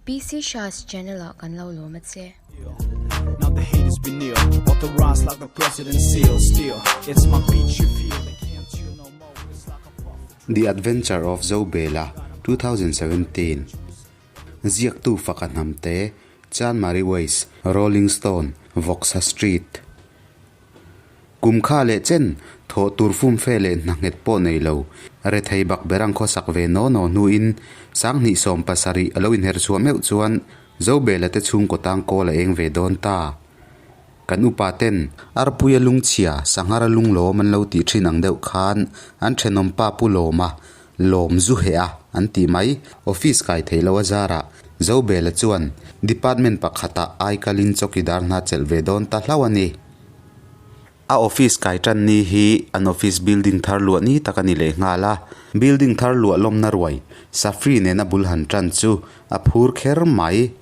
PC Shah's channel ah kan lo lawm a che. The Adventure of Zobela, 2017 Ziaktu faka hnamte, Chanmari Ways, Rolling Stone, Vawksa Street. Kum kha leh chen, thawh tur fumfe leh hna nghet pawh nei lo, rethei bak ber ang khawsak ve naw naw hnuin 2017 a lo inher chhuah meuh chuan Zobela te chhungkaw tang kawl a eng ve dawn ta. Kan upa ten Arpuia lungchhia, Sanghara lunglawm an lo tih thin ang deuh khan an thenawm pa Pu Lawma lawm zu heh a an tih mai. Office kai theih loh a zarah Zobela chuan department pakhatah aikalin chawkidar hna chelh ve dawn ta hlauh a ni. A office kai tan ni hi an office building thar luah ni tak a ni leh nghal a, building thar luah lawmna ruai Safri nena bul han tan chu a phur kher mai.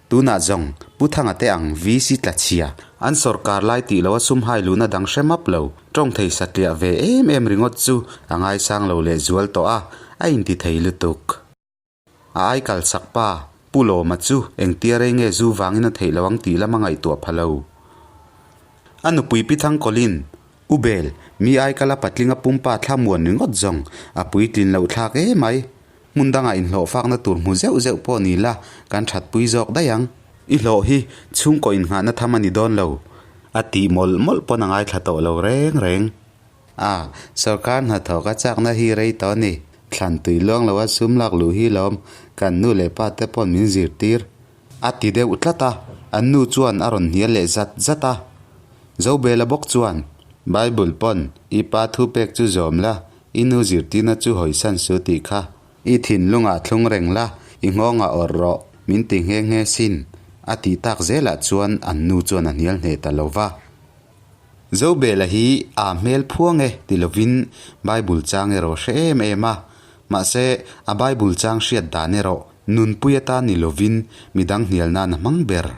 Tunah zawng Pu Thanga te ang VC tla chhia an sawrkar lai tih loh a sum hai luhna dang hre map lo, tawng thei satliah ve em em ringawt chu a ngaisang lo leh zual tawh a, a inti thei lutuk. A ai kal sak pa, Pu Lawma chu engtia rei nge zu vangin a theih lo ang tih lama ngaihtuah pha lo. A nupui Pi Thangkawlin, U Bel, mi ai kala patlinga pumpa thla muan ringawt zawng, a puitlin loh thlak emai. Hmun dangah inhlawh fakna tur hmu zeuh zeuh pawh ni la, kan thatpui zawk daih ang. I hlawh hi chhungkaw innghahna tham a ni dawn lo. A tih mawlh mawlh pawn a ngaithla tawh lo reng reng. A, sorkar hnathawk a chakna hi rei tawh a ni. Thlan tui luang loa sum lak luh hi lawm kan nu leh pa te pawn min zirtir. A ti deuh tlat a, an nu chuan a rawn hnial leh zat zat a. Zobela bawk chuan, Bible pawn i pa thu pek chu zawm la, i nu zirtirna chu hawisan su tih kha. I thinlungah thlung reng la, i nghawngah awrh rawh, min ti nghe nghe sin, a tih tak zelah chuan an nu chuan a hnial hneh ta lo va. Zobela hi aa hmel phuang e ti lovin Bible chang erawh hre em em a, mahse a Bible chang hriat dan erawh nunpui atan ni lovin midang hnial nan a hmang ber.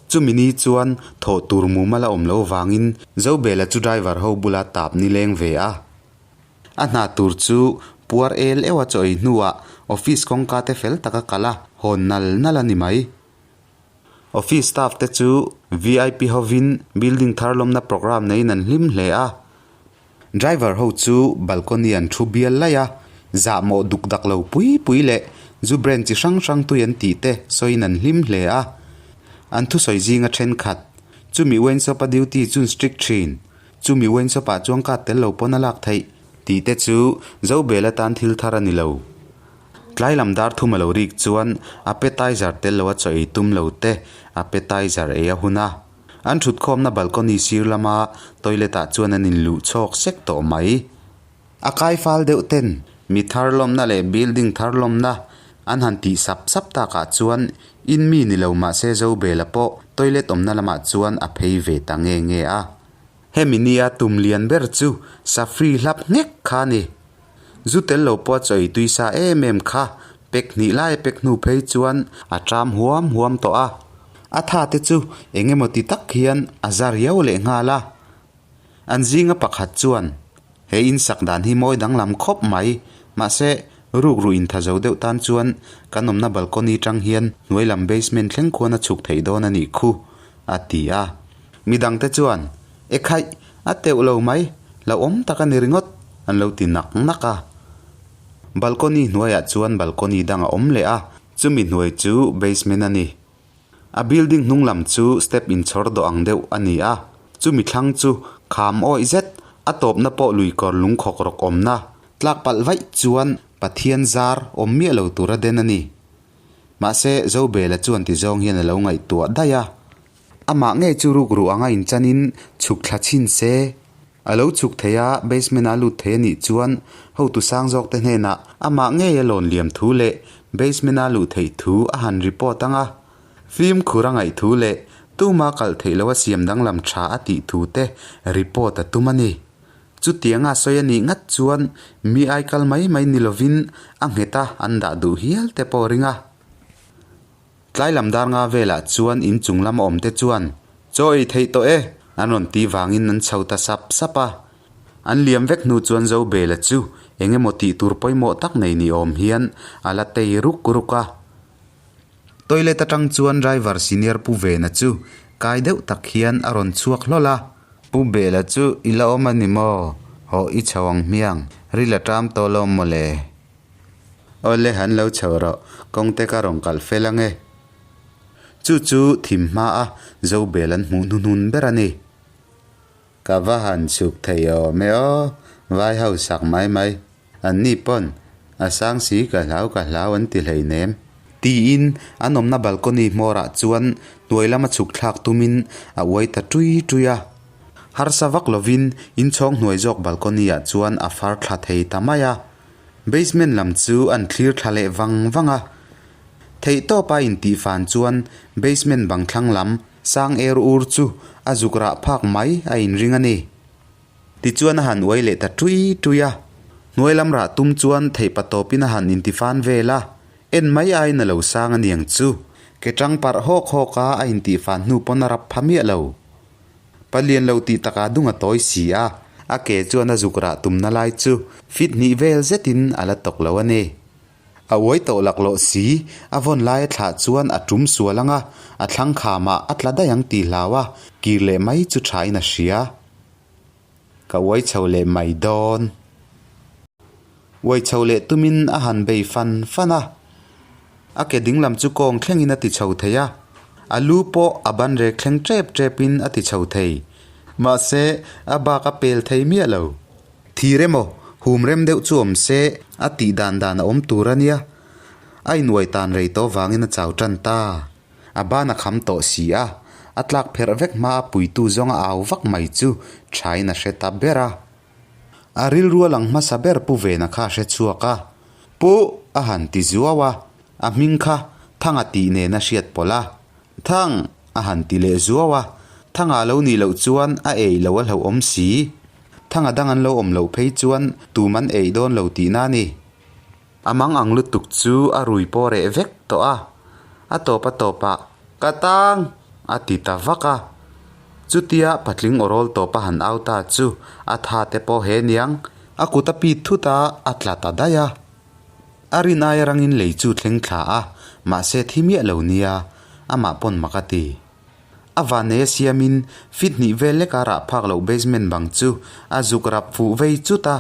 Chumi ni chuan thawh tur mumal a awm lo vangin Zobela chu driver ho bula tap ni leng ve a. A hna tur chu puar el euh a chaw ei hnuah office kawngka te fel taka kal a, hawn nal nal a ni mai. Office staff te chu vip hovin building thar lawmna programme neiin an hlim hle a. Driver ho chu balcony an thu bial laih a, zahmawh duk dak lo pui pui leh zu brand chi hrang hrang tui an tih te sawiin an hlim hle a. An thusawi zinga thenkhat, chumi wine shop a duty chun strict thin, chumi wine shop ah chuan card tel lo pawn a lak theih tih te chu Zobel atan thil thar a ni lo. Tlai lam dar thum a lo rik chuan appetizer tel lo a chaw ei tum lo te appetizer ei a hun a. An thutkhawmna balcony sir lama toilet ah chuan an inluh chhawk sek tawh mai. A kai fal deuh ten mi thar lawmna leh building thar lawmna an han tih sap sap takah chuan in mi ni lo mahse Zobela pawh toilet awmna lamah chuan a phei ve ta nge nge a. Hemi nia tum lian ber chu safri hlap nghek kha a ni. Zu tel lo pawh a chaw ei tui sa em em kha, pek hnih lai a pek hnu phei chuan a ṭam huam huam tawh a. A tha te chu eng emaw ti tak hian a za riau leh nghal a. An zinga pakhat chuan, He in sak dan hi mawi danglam khawp mai, mahse rukru in tha zo deuh tan chuan kan awmna balcony tang hian hnuai lam basement thleng khuan a chhuk theih dawn a nih khu, a ti a. Midangte chuan, E khaih, a teuh lo mai, hlauhawm tak a ni ringawt, an lo ti nak nak a. Balcony hnuaiah chuan balcony dang a awm leh a, chumi hnuai chu basement a ni. A building hnung lam chu step inchhawr dawh ang deuh a ni a, chumi thlang chu kham awih zet, a tawpna pawh lui kawr lung khawk rawk awmna, tlak palh vaih chuan Pathian zar awm miah lo tura den a ni. Mahse, Zobela chuan ti zawng hian a lo ngaihtuah daih a. Amah ngei chu rukru anga inchanin chhuk thla chhin se. A lo chhuk thei a, basement-a lut thei a nih chuan hotu sang zawk te hnenah amah ngei a lawn liam thu leh basement-a luh theih thu a han report ang a. Fimkhur a ngaih thu leh tuma kalh theih loha siam danglam tha a tih thu te report a tum a ni. Chutianga sawi a nih ngat chuan mi aikal mai mai ni lovin a nghet a an dah duh hial te pawh a ring a. Tlai lam dar nga velah chuan in chung lama awm te chuan, Chaw ei theih tawh e! an rawn ti vangin an chho ta sap sap a. An liam vek hnu chuan Zobela chu eng emaw tih tur pawimawh tak nei ni awm hian a la tei ruk ruk a. Toilet atang chuan driver senior Pu Vena chu kai deuh tak hian a rawn chhuak hlawl a. Pu Bela chu i la awm a ni maw? Hawh i chho ang hmiang, ril a ṭam tawh lo mawle. Awle han lo chho rawh, kawngte ka rawn kalh fel ang e. Chu chu thim hma a Zobel an hmuh hnuhnun ber a ni. Ka va han chhuk thei awm e aw, vai ho sak mai mai. An ni pawn, a sang si ka hlau ka hlau an ti hleinem. Tiin an awmna balcony hmawrah chuan hnuai lama chhuk thlak tumin a uai ta tui tui a. Harsa vak lovin inchhawng hnuai zawk balcony ah chuan a far thla thei ta mai a. Basement lam chu an thlir thla leh vang vang a. Theihtawpa intihfan chuan basement bang thlang lam sang er ur chu a zuk rah phak mai a inring a ni. Tichuan a han uai leh ta tui tui a. Hnuai lam rah tum chuan theihpa tawpin a han intifan vel a, en mai aiin a lo sang a niang chu. Ke tang parh hawk hawk a a intihfan hnu pawn a rap pha miah lo. Palian lo tih takah dung a tawi si a, a ke chuan a zuk rah tumna lai chu fit hnih vel zetin a la tawk lo a ni. A uai tawh laklawh si, a vawn lai a thlah chuan a tum sual ang a, a thlang khamah a tla daih ang tih hlau a, kir leh mai chu thain a hria. Ka uai chho leh mai dawn. Uai chho leh tumin a han bei fan fan a. A ke dinglam chu kawng thlengin a ti chho thei a, a lu pawh a ban rek thleng tep tepin a ti chho thei. Mahse, a bak a pel thei miah lo. Thir emaw, hum rem deuh chu awm se, a tih dan dan a awm tur a nia. A inuai tan rei tawh vangin a chau tan ta. A ban a kham tawh si a, a tlak pherh vek hma a puitu zawng a au vak mai chu thain a hre ta ber a. A rilru a lang hmasa ber Pu Vena kha a hre chhuak a, Pu a han ti zuau a, a hming kha Thanga tih nen a hriat pawlh a, Thang a han ti leh zuau a, Thanga lo nih loh chuan a ei lo a hlauhawm si. Thanga dang an lo awm loh phei chuan tum an ei dawn lo tihna a ni. A mang ang lutuk chu a rui pawh reh vek tawh a, a tawp a tawpah, Ka tang! a ti ta vak a. Chutia patling awrawl tawpa han au ta chu a tha te pawh he niang, a kut a pit thut a, a tla ta daih a. A rin aia rangin lei chu thleng thla a, mahse thi miah lo nia, amah pawn mak a ti. A vanei a siamin feet hnih vel leka rah phak loh basement bang chu a zuk rap fuh vei chut a.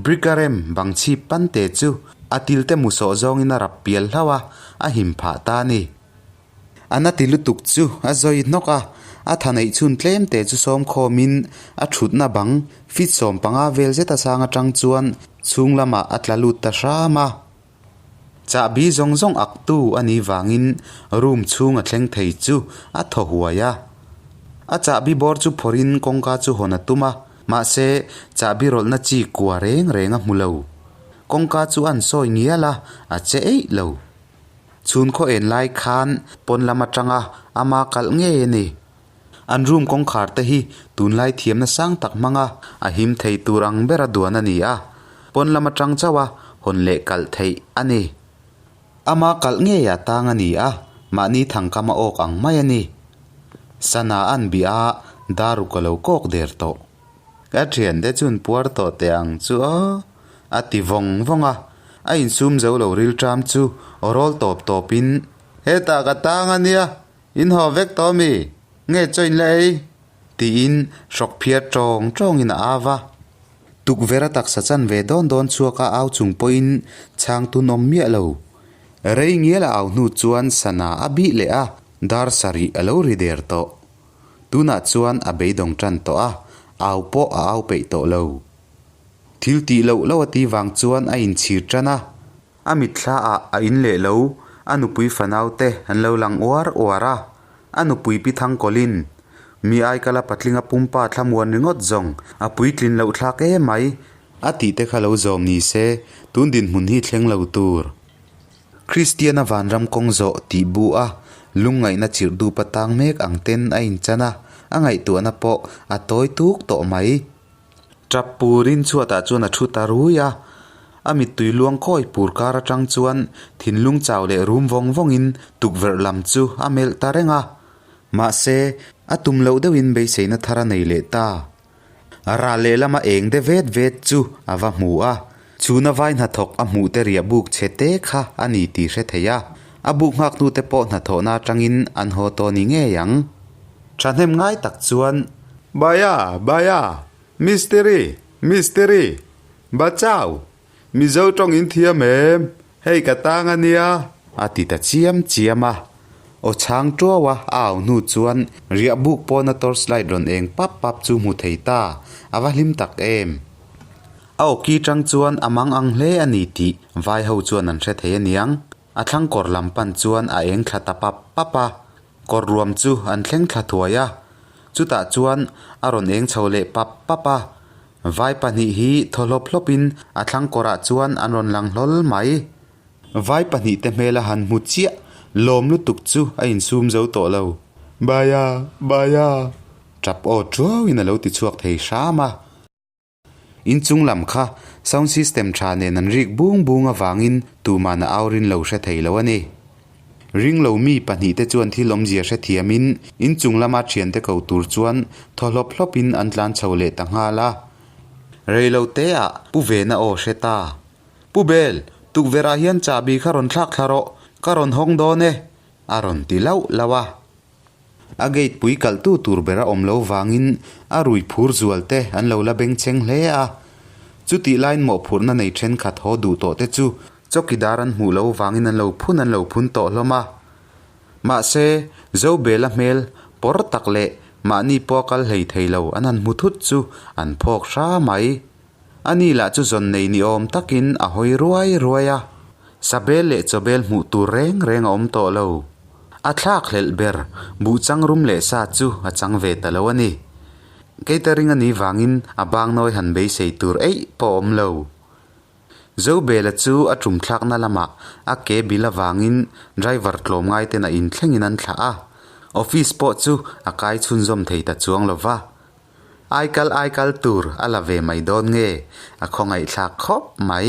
Brick a rem bang chhip pan te chu a til te mu sawh zawngin a rap pial hlauh a, a him phah ta a ni. A na ti lutuk chu a zawi hnawk a, a tha neih chhun tlem te chu sawm khawmin a thutna bang feet 15 vel zet a sang atang chuan chhung lamah a tla lut ta hram a. Chahbi zawng zawng ak tu a nih vangin room chhung a thleng thei chu a thaw huai a. A chahbi bawr chu phawrhin kawngka chu hawn a tum a, mahse chahbi rawlhna chi kua reng reng a hmu lo. Kawngka chu a an sawi ngial a, a che eih lo. Chhun khaw en lai khan pawn lam atanga ama kalh ngei a ni. An room kawngkhar te hi tunlai thiamna sang tak hmanga a him thei tur ang bera duan a ni a, pawn lam atang chauh a hawn leh kalh theih a ni. Ama kalh ngei a tang a ni a, mahni thangkam a awk ang mai a ni. Sana an bih a, daruk a lo kawk der tawh. Ka thiante chun puar tawh teh ang chu aw, a ti vawng vawng a. A insum zo lo rilṭam chu aw rawl tawp tawpin, Hetah ka tang a nia, In haw vek tawh mi? Nge chaw in la ei? Tiin hrawk phiar tawng tawngin a au a. Tukverh a taksa chan ve dawn dawn chhuak a au chung pawhin chhang tun awm miah lo. Rei ngial a au hnu chuan sana a bih leh a, dar sarih a lo ri der tawh. Tunah chuan a beidawng tan tawh a, au pawh a au peih tawh lo. Thil tih loh loh a tih vang chuan a inchhir tan a. A mitthla ah a in leh lo, a nupui fanau te an lo lang uar uar a. A nupui pi thang kawlin, Mi aikala patlinga pumpa thlamuan ringawt zawng, a puitlin loh thlak em mai, a tih te kha lo zawm ni se, tun dinhmun hi thleng lo tur. Kristiana vanram kawng zawh tih bu a, lungngaihna chirh dupa tang mek ang ten a inchan a, a ngaihtuahna pawh a tawi tuk tawh mai. Tap purin chhuatah chuan a thu ta rui a, a mittui luang kawi pur kar atang chuan thinlung chau leh rum vawng vawngin tukverh lam chu a melh ta reng a. Mahse, a tum loh deuhin beiseina thar a nei leh ta. Ral lehlama eng de vet vet chu a va hmu a, chhuna vai hnathawk a hmuh te riah buk chhe te kha a ni tih hre thei a. A buk nghaktute pawh hnathawhna atangin an haw tawh ni ngei ang. Thahnem ngai tak chuan. Baya! Baya! Mistiri! Mistiri! Bachau! Mizo tawng in thiam em? Hei ka tang a nia! A ti ta chiam chiam a. Aw chhang tuau a, a au hnu chuan riah buk pawna torch light rawn eng pap pap chu hmu thei ta, a va hlim tak em! A awki tang chuan a mang ang hle a ni tih vai ho chuan an hre thei a niang. A thlang kawr lam pan chuan a eng thla ta pap pap a, kawr ruam chu an thleng thla thuai a. Chutah chuan a rawn eng chho leh pap pap a, vai pahnih hi thaw hlawp hlawpin a thlang kawrah chuan an rawn lang hlawl mai. Vai pahnih te hmel a han hmu chiah, lawm lutuk chu a insum zo tawh lo. Baya! Baya! Tap aw tuauin a lo ti chhuak thei hram a. Inchung lam kha sound system tha nen an rik bung bung avangin tuman a au rin lo hre thei lo a ni. Ring lo mi pahnihte chuan thil awmzia hrethiamin inchung lama thiante ko tur chuan thaw hlawp hlawpin an tlan chho leh ta nghal a. Rei lo teah Pu Vena aw hre ta. Pu Bel, tukverhah hian chahbi kha rawn thlak thla rawh, ka rawn hawng dawn e, a rawn ti lauh lauh a. A gate pui kalhtu tur ber a awm lo vangin a rui phur zual te an lo la bengchheng hle a. Chutih laiin mawhphurhna nei thenkhat haw duh tawh te chu chawkidar an hmuh lo vangin an lo phun an lo phun tawh hlawm a. Mahse, Zobela hmel pawr tak leh mahni pawh a kal hlei thei lo an han hmu thut chu an phawk hra mai. Ani lah chu zawn nei ni awm takin a hawi ruai ruai a. Sabel leh chawbel hmuh tur reng reng a awm tawh lo. A thlak hlelh ber, buh chang rum leh sa chu a chang ve ta lo a ni. Catering a nih vangin a bang nawi han beisei tur eih pawh a awm lo. Zobela chu a tum thlakna lamah a ke bil avangin driver tlawmngai ten a inthlengin an thlah a. Office pawh chu a kai chhunzawm thei ta chuang lo va. Aikal aikal tur a la ve mai dawn nge? A khawngaihthlak khawp mai.